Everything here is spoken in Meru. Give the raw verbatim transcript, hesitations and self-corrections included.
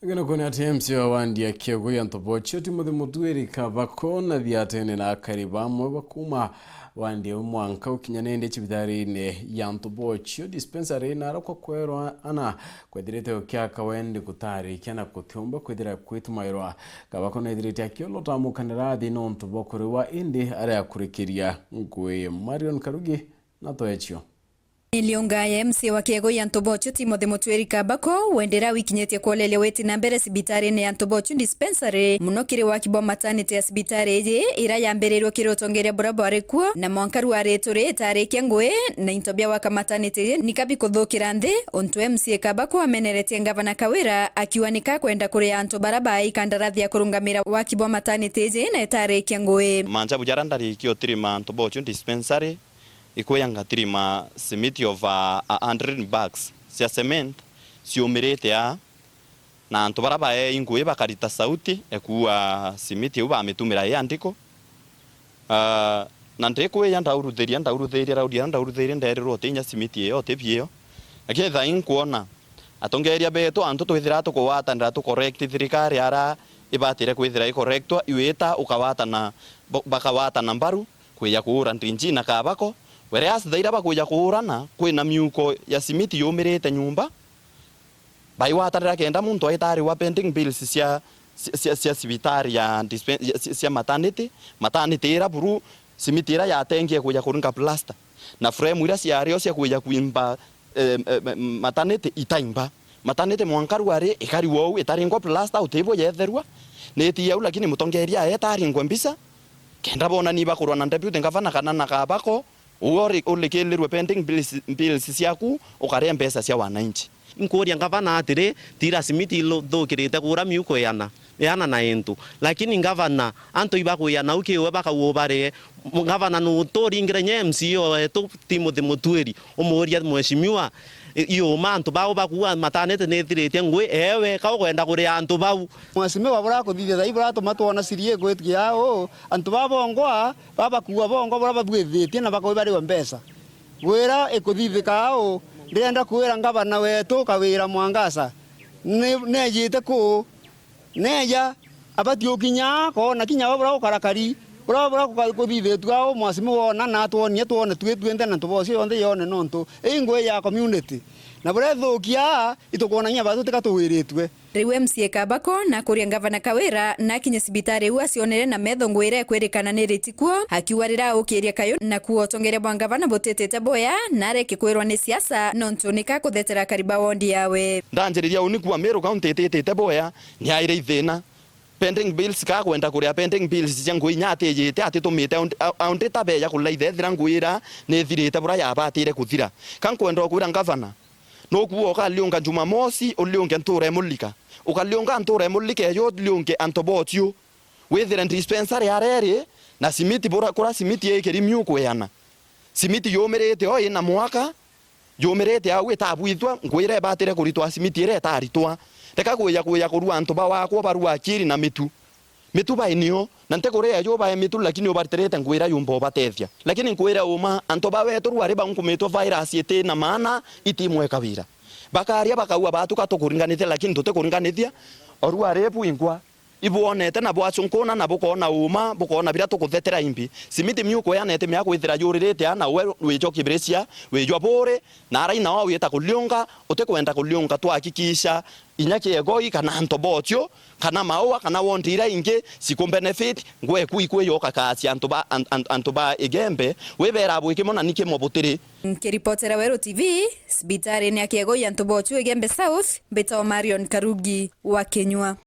Gina kwona ati M C A wa wandi ya Kiegui ya Ntobochio, Timothy Mutwiri Kabako, na thiatene na akari bamwe bakuma wandi ya mwanka ukinya nende cibitari-ini ya Ntobochio dispensary, na arakwa kwerwa ana kwethirite gukiaka wendi gutarikia na kutiumba kwithira kwitumairwa. Kabako nethirite akiolota mukandarathi nontu bwa kuriwa, indi aria akurikiria ngui. Marion Karugi na toecio. Iliunga ya M C A wa Kiegui ya Ntobochio, Timothy Mutwiri Kabako, wendera wikinyitie kwoleria witi na mbere cibitari-ini ya Ntobochio dispensary, muno kiri waki bwa maternity ya cibitari iji, ira yambirirwe kiri utongeria buria bwari kuo, na mwanka rua rituri itarikia ngui, na into bia waka maternity iji nika bikuthukira nthi, untu M C A Kabako ameneretie ngavana Kawira, akiuga nika kwenda kuria antu bara baai kandarathi ya kurungamira waki bwa maternity iji na itarikia ngui. Manjabu jaria ndarikia utirima Ntobochio dispensary, ikwija ngatirima simiti over a hundred bags cia cement ciumirite aa, na antu bara baei ngui bakarita sauti ekuuga simiti iu bamitumira ii andiku. Ah, na ndikwija ndauruthiria, ndauruthiria, raundi iria ndauruthirie ndeerirwe uti inya simiti iyo, uti biyo. Lakini thaa ii nkwona atongeria betu, antu twithira tukugwatanira tu correct thirikari ara ibatire kwithira i correctwa, iwita ukawatana, bo-, bakawatana mbaru, kwija kuura Ndinji na Kabako, whereas thaira bakwija kuurana, kwina miuko ya simiti yumirite nyumba, baigwatanira kenda muntu aitariwa pending bills cia, cia, cia, cia cibitari ya dispen-, ya, cia, cia maternity, maternity ira buru, simiti ira yatengie kwija kuringa plaster, na frame ira ciario cia kwija kwimba, eh, eh, maternity itaimba. Maternity mwanka rwari ikari wou itaringwa plaster utibwo yetherwa. Ni iti au, lakini mutongeria aetaringwe mbica, kenda bonani bakurwa na deputy governor kana na Kabako, uwe uri-, urikilirwe pending bills, bills ciaku, ukaria mbeca cia wananchi. Nkuuria ngavana atiri, tira simiti ithukirite kuura miuko iana, iana na into. Lakini ngavana, antu ibakwiyana u kiwe bakauga ubare. Ngavana nuturingire nye M C A wetu Timothy Mutwiri, umuuria mheshimiwa, i-, iuma antu bau bakuuga maternity nithiritie ngui, ewe ka ukwenda kuria antu bau? Mheshimiwa, buria akuthithia thaa ii buratuma twona siri igwitikia uu, antu baa bongwa, baa bakuua bongwa buria babuithitie na bakauga ibariwe mbeca. Gwira ikuthithika au, ndirenda kwira ngavana wetu Kawira Mwangaza, ni-, neejite kuu, neeja, abati ukinya koona kinya we buria ukarakari, buria, buria kuka-, kuthithitue au, mwasimu woona na atwonie twone twi twinthe na ntubocio yonthe yone, nontu ii ngui ya community. Na buria ithukia, itukwona kinya batu tika tuwiritue. Riu M C A Kabako nakuria ngavana Kawira nakinye cibitari iu acionere na metho ngui iria ikwirikana ni riti kuo, akiuga riria aukiria kayu na kuuga utongeria bwa ngavana butitite boya, nareke kwirwa ni siasa, nontu nika kuthetera akari ba wondi yawe. Ndanjiriria uni kuuga Meru County ititite boya, ni aire ithina. Pending bills, ka kwenda kuria pending bills cia ngui inya atijite, atitumite aundi-, au-, aundi ta beja kulaitha ethira ngui ira ni ithirite buria yabatire kuthira. Ka nkwenda ukwira ngavana, nukuuga ukaliunga Jumamosi, uliunge ntura imulika. Ukaliunga ntura imulika eyo, uliunge antu botiu. Withire dispensary areri, na simiti bura-, kura simiti ikiri miu kwiana. Simiti yumirite o ina mwaka, yumirite au itabwithwa, ngui ira ibatire kuritwa simiti ira itaritwa. Reka kwija, kwija kurua antu ba wakwa barua akiri na mitu. Mitu bainio, na nti kuria ju bae mitu, lakini ubaritirite ngui ira yumba ubatethia. Lakini nkwire uma, antu ba wetu rwari baunkumitwe virus iti na maana, itimweka wira. Bakaria bakaua batuka tukuringanithia, lakini tutikuringanithia. O rwari bwingwa, ibwonete na bwacunkuna na bukoona uma, bukoona biria tukuthetera imbi. Simiti miu kweanete mia kwithira yuririte ana we wijo kibiricia, wijwa buri, na arai nao wita kuliunga, utikwenda kuliunga, twahakikisha inya kiegoi kana ntobochio, kana maua, kana wondi ira ingi ciku benefit, ngwe ku ikwi yoka kacia antu ba, an-, an-, antu ba Igembe, wibera bwikimo na nikimo butiri. Nkiripotera Weru T V, cibitari-ini ya kiegoi ya ntobochio Igembe South, mbitagwa Marion Karugi wa Kinyua.